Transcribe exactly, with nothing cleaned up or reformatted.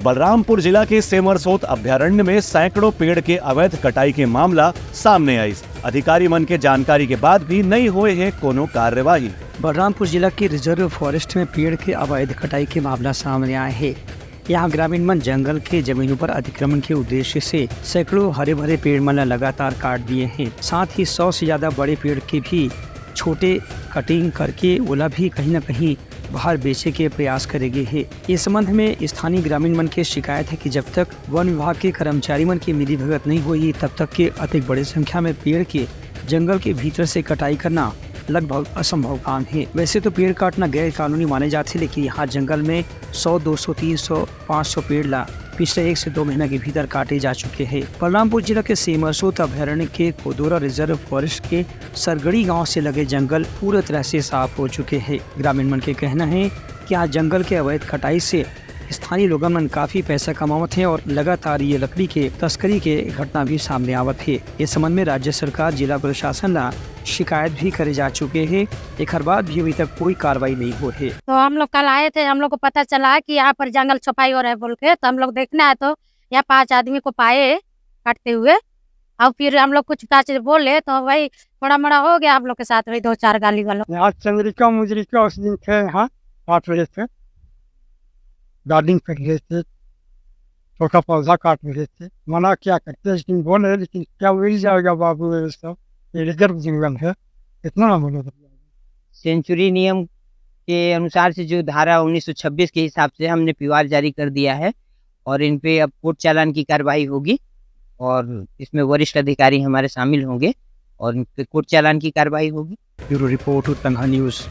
बलरामपुर जिला के सेमरसोत अभ्यारण्य में सैकड़ों पेड़ के अवैध कटाई के मामला सामने आइस। अधिकारी मन के जानकारी के बाद भी नइ होए हे कोनो कार्यवाही। बलरामपुर जिला के रिजर्व फॉरेस्ट में पेड़ के अवैध कटाई के मामला सामने आए हे। यहाँ ग्रामीण मन जंगल के जमीनों पर अतिक्रमण के उद्देश्य से सैकड़ों हरे भरे पेड़ मन ला लगातार काट दिए हैं। साथ ही सौ से ज्यादा बड़े पेड़ के भी छोटे कटिंग करके ओला भी कहीं ना कहीं बाहर बेचे के प्रयास करे गे हे। इस संबंध में स्थानीय ग्रामीण मन के शिकायत है कि जब तक वन विभाग के कर्मचारी मन के मिली भगत नहीं होही, तब तक के अतिक बड़े संख्या में पेड़ के जंगल के भीतर से कटाई करना लगभग असंभव काम है। वैसे तो पेड़ काटना गैर कानूनी माने जाथे, लेकिन यहाँ जंगल में सौ, दो सौ, तीन सौ, पाँच सौ पेड़ ला पिछले एक से दो महीना के भीतर काटे जा चुके हैं। बलरामपुर जिला के सेमरसोत अभयारण्य के कोदोरा रिजर्व फॉरेस्ट के सरगड़ी गांव से लगे जंगल पूरी तरह से साफ हो चुके हैं। ग्रामीण मन के कहना है कि आज जंगल के अवैध कटाई से स्थानीय लोगन मन काफी पैसा कमावत हैं और लगातार ये लकड़ी के तस्करी के घटना भी सामने आवत है। इस संबंध में राज्य सरकार जिला प्रशासन ला शिकायत भी करे जा चुके हैं। एखर बाद भी अभी तक कोई कार्रवाई नहीं हो है। तो हम लोग कल आए थे, हम लोग को पता चला कि यहाँ पर जंगल छपाई हो रहा है बोल के, तो हम लोग देखने आए तो यहाँ पांच आदमी को पाए काटते हुए, और फिर हम लोग कुछ काच बोले तो वही थोड़ा मोड़ा हो गया हम लोग के साथ, वही दो चार गाली वालों। आज चंद्रिका मुद्रिका उस दिन थे यहाँ आठ बजे से गार्डनिंग कर रहे थे, छोटा पौधा काट रहे थे। मना क्या करते, लेकिन बोले, लेकिन क्या मिल जाएगा बाबू, ये सब ये रिजर्व जंगल है, इतना ना बोलो। सेंचुरी नियम के अनुसार से जो धारा उन्नीस सौ छब्बीस के हिसाब से हमने पीवार जारी कर दिया है और इन पे अब कोर्ट चालान की कार्रवाई होगी और इसमें वरिष्ठ अधिकारी हमारे शामिल होंगे और इन पे कोर्ट चालान की कार्रवाई होगी। Bureau report, Uttanga news.